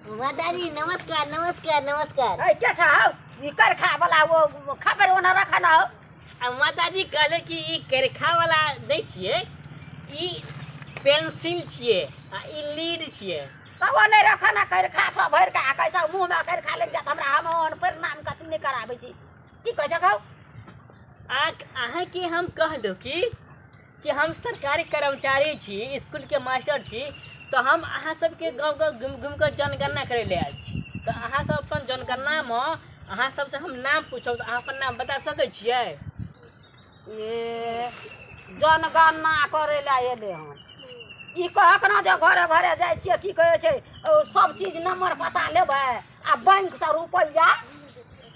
माताजी नमस्कार नमस्कार नमस्कार। ए के छ हौ ई करखा वाला वो खबर ओना रख न हौ। आ माताजी कहले कि ई करखा वाला दै छियै, ई पेंसिल छियै आ ई लीड छियै। तऽ ओ नहि रख न, करखा छ भरि के आ कहै छ मुँह मे करखा लागि जायत हमरा, हम ओहन परिणाम कथी नहि कराबै छी। की कहै छ हौ? आ अहाँके हम कहलहुँ कि हम सरकारी कर्मचारी छी, स्कूल के मास्टर छी, तऽ हम अहाँ सबके गाँव गाँव घुमि घुमि कऽ जनगणना करै लए आयल छी। तऽ अहाँ सब अपन जनगणनामे अहाँ सबसँ हम नाम पूछब तऽ अहाँ अपन नाम बता सकै छियै? ए जनगणना करै लए एलै हन। ई कहक ने जे घरे घरे जाइ छियै, की कहै छै सब चीज नंबर पता लेबै आ बैंक से रुपैआ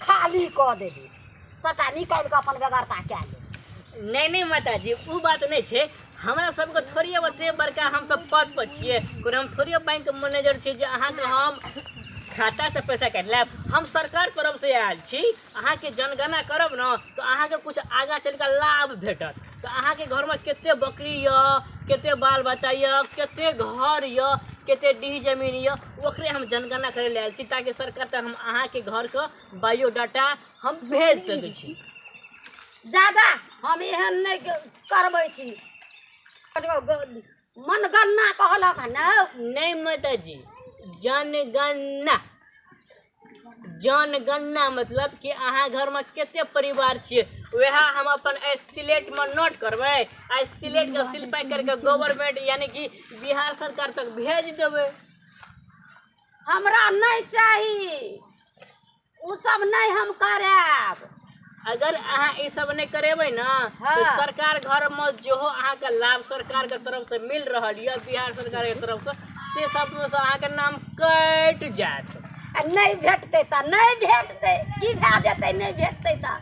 खाली कऽ देबै, सबटा निकालि कऽ अपन बेगरता कए लेबै। नहि नहि माताजी ओ बात नहि छै, हमरा सबके थोड़िए ओते बड़का हमसब पद पर छियै, कोनो हम थोड़िए बैंक मैनेजर छियै जे अहाँके हम खाता से पैसा काटि लेब। हम सरकार तरफ से आयल छी, अहाँके जनगणना करब ने तऽ अहाँके कुछ आगाँ चलि कऽ लाभ भेटत। तऽ अहाँके घरमे कते बकरी यऽ, कते बाल बच्चा यऽ, कते घर यऽ, कते डीह जमीन यऽ, ओकरे हम जनगणना करै लए आयल छी ताकि सरकार तक हम अहाँके घरके बायोडाटा हम भेज सकै छी। जादा हम एहन नहि करबै छी। मनगणना कहलक हन ने? नहि माताजी, जनगणना जनगणना मतलब कि अहाँ घरमे कते परिवार छियै वएह हम अपन सिलेटमे नोट करबै आ सिलेटके सिलपाइ करिके गवर्नमेंट यानी कि बिहार सरकार तक भेज देबै। हमरा नहि चाही ओ सब, नहि हम करायब। अगर अहाँ ई सब नहि करेबै ने हाँ। तऽ सरकार घरमे जेहो अहाँके लाभ सरकारके तरफ से मिल रहल यऽ बिहार सरकारके तरफ से, से सबमे से अहाँके नाम कटि जायत। आ नहि भेटतै तऽ नहि भेटतै, की भए जेतै? नहि भेटतै तऽ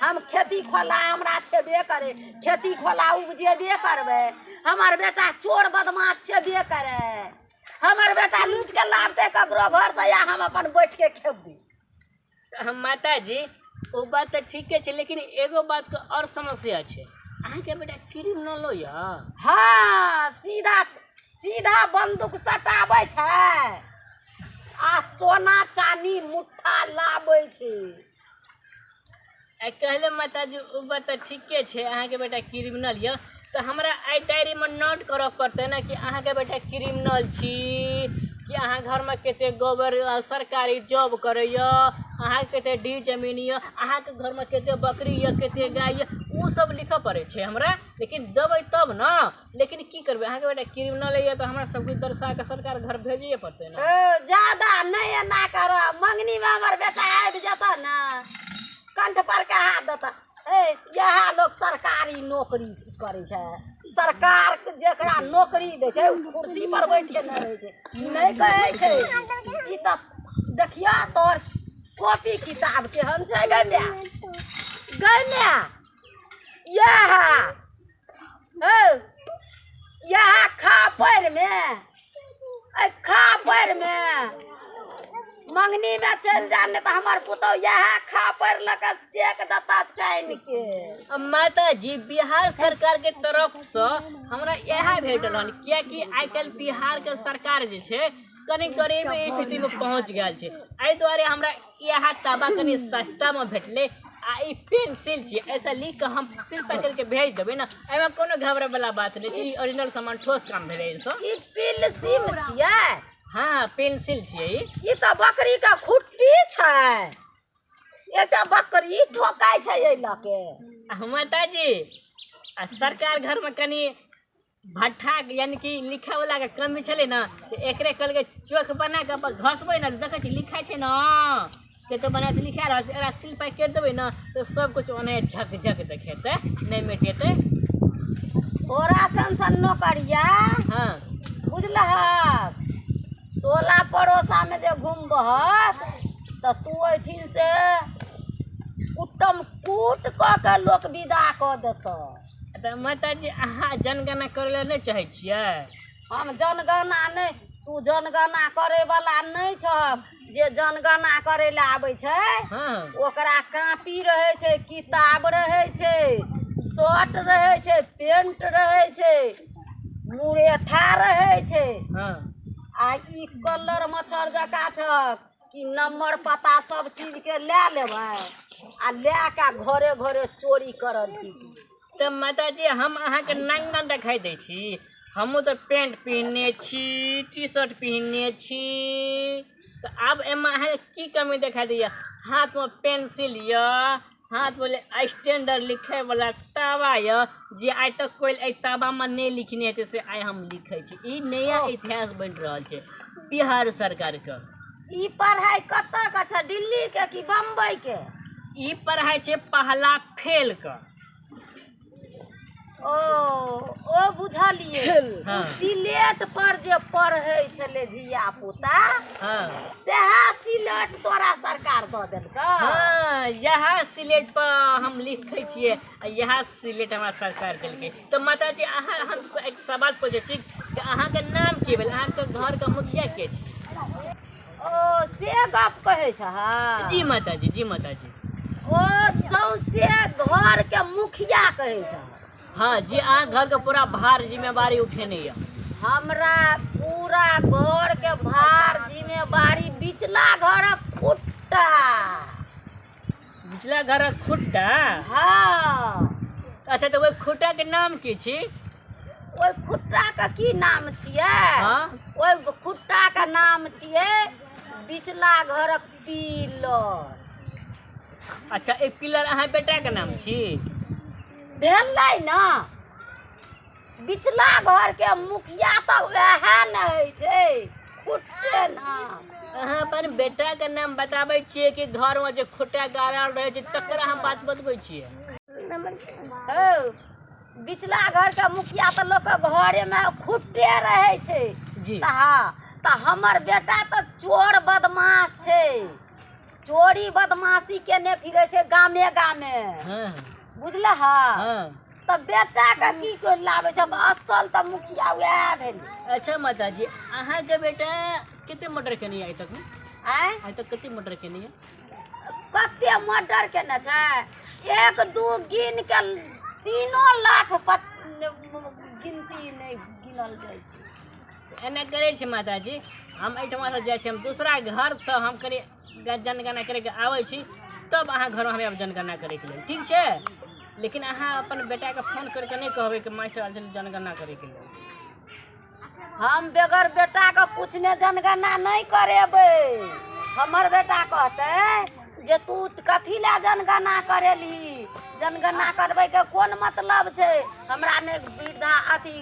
हम खेती खोला हमरा छेबे करे, खेती खोला उपजेबे करबै। हमर बेटा चोर बदमाश छेबे करे, हमर बेटा लूटि के लाबतै ककरो घर से या हम अपन बैठ के खेबै। हम माताजी ओ बात तऽ ठीके छै, लेकिन एगो बातके आओर समस्या छै, अहाँके बेटा क्रिमिनलो यऽ? हाँ, सीधा सीधा बंदूक सटाबै छै आ सोना चानी मुट्ठा लाबै छै। आ कहले माताजी ओ बात तऽ ठीके छै, अहाँके बेटा क्रिमिनल यऽ, तऽ हमरा एहि डायरीमे नोट करऽ पड़तै ने कि अहाँके बेटा क्रिमिनल छी, कि अहाँ घरमे कते गोबर सरकारी जॉब करैए, अहाँके कते डीह जमीन यऽ, अहाँके घरमे कते बकरी यऽ, कते गाय यऽ, ओ सब लिखऽ पड़ै छै हमरा, लेकिन देबै तब ने। लेकिन की करबै, अहाँके बेटा क्रिमिनल यऽ तऽ हमरा सब किछु दर्शा कऽ सरकार घर भेजैए पड़तै ने। ज्यादा नहि एना करब, मंगनीमे हमर बेटा आबि जेतऽ ने कंठ पर के हाथ देतऽ। ए इएह लोक सरकारी नौकरी करै छै, सरकार जेकरा नौकरी दै छै ओ कुर्सी पर बैठ के नहि रहै छै, नहि कहै छै। ई तऽ देखियौ तोहर कॉपी किताब केहन छै। गै माय, गै माय, इएह हौ इएह खापड़िमे, एहि खापड़िमे मंगनीमे चलि जा, नहि तऽ हमर पुतहु इएह खापड़ि लऽ कऽ सेक देता चानि के। माताजी बिहार सरकार के तरफ से हमरा इएह भेटल हन, कियाकि आइ काल्हि बिहार के सरकार जे छै कनि गरीब स्थिति में पहुंच गेल छै, एहि दुआरे हमरा इएह ताबा कनि सस्ता में भेटलै। आ ई पेंसिल छियै, एहिसँ लिख कऽ हम सील पकड़ि के भेज देबै ने, एहिमे कोनो घबरै वाला बात नहि छै, ई ओरिजिनल सामान ठोस काम भेलै एहिसँ। ई पेंसिल छियै? हाँ पेंसिल छियै ई। ई तऽ बकरी के खुट्टी छै, एकटा बकरी ठोकाइ छै एहि लऽ के। माताजी आ सरकार घरमे कनि भट्ठा यानी कि लिखै वाला के कमी छलै ने, से एकरे कहलकै चोख बना कऽ अपन घसबै ने, देखै छी लिखाइ छै ने, कतौ बना कऽ लिखा रहल छै, एकरा सील पैक करि देबै ने तऽ सब किछु ओनाहे झक झक देखेतै, नहि मिटेतै। तोरा सन सन नौकरिया हाँ बुझलहक, टोला पड़ोसामे जे घुमबहक तऽ तू एहिठिन से कुटम कूट कऽ के लोक विदा कऽ देतऽ। तऽ माताजी अहाँ जनगणना करै लए नहि चाहै छियै? हम जनगणना नहि, तू जनगणना करै वाला नहि छहक। जे जनगणना करै लए आबै छै हाँ ओकरा कापी रहै छै, किताब रहै छै, शर्ट रहै छै, पेंट रहै छै, मुरेठा रहै छै हाँ आ आ ई कलर मच्छर जकाँ छक कि नंबर पता सब चीज के लए लेबै आ लए के घरे घरे चोरी करल। तऽ माताजी हम अहाँके नंगा देखाइ दै छी। हमहूँ तऽ पेंट पहिनने छी, टी शर्ट पहिनने छी, तऽ आब एहिमे अहाँके की कमी देखाइ दैए? हाथमे पेंसिल यऽ, हाथमे स्टैंडर्ड लिखैवला तावा यऽ, जे आइ तक कोइ एहि तावामे नहि लिखने हेतै से आइ हम लिखै छी। ई नया इतिहास बनि रहल छै बिहार सरकारके। ई पढ़ाइ कतऽ के छै, दिल्ली के कि बम्बई के? ई पढ़ाइ छै पहला फेल के। ओ ओ बुझलियै। हाँ। सिलेट पर जे पढ़ै छलै धिया पुता, हाँ, सएह सिलेट तोरा सरकार दऽ देलकै। हाँ, इएह सिलेट पर हम लिखै छियै आ इएह सिलेट हमरा सरकार देलकै। तऽ माताजी अहाँ, हम एक सवाल पूछै छी कि अहाँके नाम की भेल, अहाँके घरके मुखिया के छी? ओ से गप कहै छह? जी माताजी, जी माताजी। ओ सौंसे घरके मुखिया कहै छह? हाँ जी, अहाँ घरके पूरा भार जिम्मेवारी उठेने यऽ। हमरा पूरा घरके भार जिम्मेवारी बिचला घरक खुट्टा। बिचला घरक खुट्टा? हाँ। अच्छा, तऽ ओहि खुट्टाके नाम की छी? ओहि खुट्टाके की नाम छियै? हाँ। ओहि खुट्टाके नाम छियै बिचला घरक पिलर। अच्छा, एक पिलर अहाँ बेटाके नाम छी? भेलै ने, बिचला घरके मुखिया तऽ वएह ने होइ छै, खुट्टे ने। अहाँ अपन बेटाके नाम बताबै छियै कि घरमे जे खुट्टा गाड़ल रहै छै तकर अहाँ बात बतबै छियै? हौ, बिचला घरके मुखिया तऽ लोकके घरेमे खुट्टे रहै छै। जी। तऽ हाँ, तऽ हमर बेटा तऽ चोर बदमाश छै, चोरी बदमाशी केने फिरै छै गामे गामे। हाँ। बुझलह? हाँ। तऽ बेटाके की कोइ लाबै छै, असल तऽ मुखिया वएह भेलै। अच्छा माताजी, अहाँके बेटा कते मर्डर केने आइ तक? आँय? आइ तक कते मर्डर केने? कते मर्डर केने छै? 1 2 गिन के 3 लाख गिनती नहि गिनल जाइ छै। एना करै छी माताजी, हम एहिठमासँ जाइ छी, हम दूसरा घरसँ हम कनि जनगणना करैके आबै छी, तब अहाँ घरमे हम आयब जनगणना करैके लेल, ठीक छै? लेकिन अहाँ अपन बेटाके फोन करिके नहि कहबै कि मास्टर आयल छै जनगणना करैके लेल। हम बगैर बेटाके पूछने जनगणना नहि करेबै। हमर बेटा कहतै जे तू कथी लए जनगणना करेलही, जनगणना करबैके कोन मतलब छै? हमरा नहि वृद्धा अथी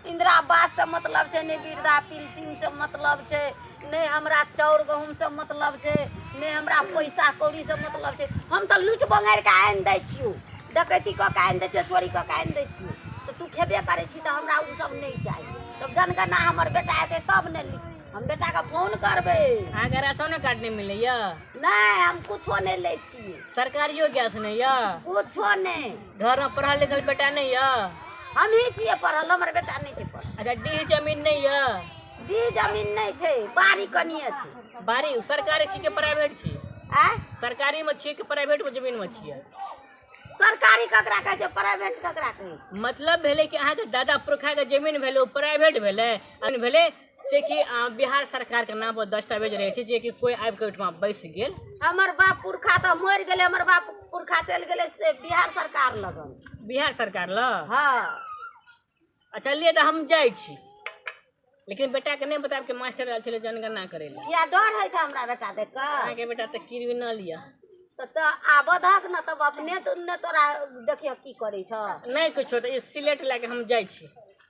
इंदिरा आवाससँ मतलब छै, नहि वृद्धा पेंशनसँ मतलब छै, नहि हमरा चाउर गहूँमसँ मतलब छै, नहि हमरा पैसा कौड़ीसँ मतलब छै। हम तऽ लूटि बङ्गारि कऽ आनि दै छियौ, डकैती कऽ कऽ आनि दै छियौ, चोरी कऽ कऽ आनि दै छियौ, तऽ तू खेबे करै छी, तऽ हमरा ओ सब नहि चाही। तब जनगणना हमर बेटा एतै तब ने लिख, हम बेटाके फोन करबै। अहाँके राशनो कार्ड नहि मिलैया? नहि, हम कुछो नहि लै छियै। सरकारियो गैस नहि यऽ? कुछो नहि। घरमे पढ़ल लिखल बेटा नहि यऽ? हमही छियै पढ़ल, हमर बेटा नहि छै पढ़ल। अच्छा, डीह जमीन नहि यऽ? डीह जमीन नहि छै, बाड़ी कनिये छै। बाड़ी सरकारी छी कि प्राइवेट छी? आँय? सरकारीमे छियै कि प्राइवेटमे जमीनमे छियै? सरकारी ककरा कहै छै, प्राइवेट ककरा कहै छै? मतलब भेलै कि अहाँके दादा पुरखाके जमीन भेलै ओ प्राइवेट भेलै, आ भेलै से कि बिहार सरकारके नाम पर दस्तावेज रहै छै जे कि कोइ आबिके ओहिठमा बैसि गेल। हमर बाप पुरखा तऽ मरि गेलै, हमर बाप पुरखा चलि गेलै से बिहार सरकार लगन। बिहार सरकार लग? हाँ। अच्छा लिए तऽ हम जाइ छी, लेकिन बेटाके नहि बतायब कि मास्टर आयल छलै जनगणना करै लए। किया डर होइ छै हमरा बेटा देख कऽ? अहाँके बेटा तऽ क्रिमिनल यऽ। तऽ आबऽ दहक ने, तब अपने तऽ ने तोरा देखियौ की करै छौ। नहि किछो, तऽ ई सिलेट लए कऽ हम जाइ छी।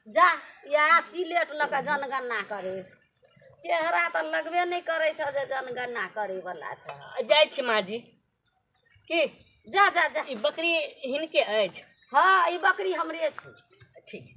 जा, इएह सिलेट लऽ कऽ जनगणना करै, चेहरा तऽ लगबे नहि करै छौ जे जनगणना करै वला छौ। जाइ छी माँ जी। की? जा जा जा। ई बकरी हिनके अछि? हाँ, ई बकरी हमरे छै। ठीक।